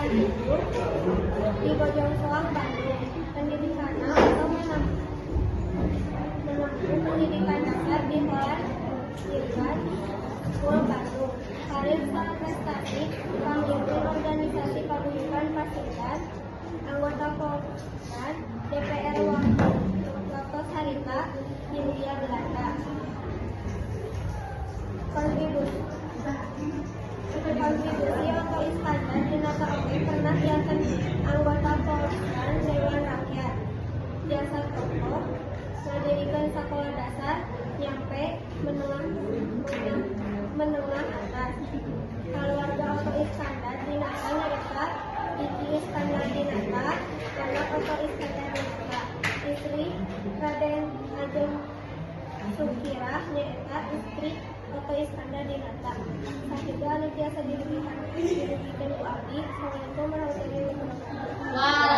1993 di Bojongsoang, Bandung. Pendidikanna Otto menempuh pendidikan dasar di Holland Gilbert School, Bandung. Karir sareng prestasi: pamimpin organisasi Paguyuban Pasundan, anggota Volksraad, DPR waktos harita Hindia Belanda. Kontribusi Otto Iskandar Dinata oge pernah janten anggota Volksraad, Dewan Rakyat. Jasa tokoh: ngadirikeun sakola dasar nyampe menengah atas. Keluarga Otto Iskandar Dinata nyaeta Diki Iskandar Dinata, anak Otto Iskandar Dinata. Istri Raden Ajeng Sukirah nyaeta istri Otto Iskandar Dinata. Sakitu anu tiasa didugikeun ku abdi. Assalamualaikum warahmatullahi wabarakatuh.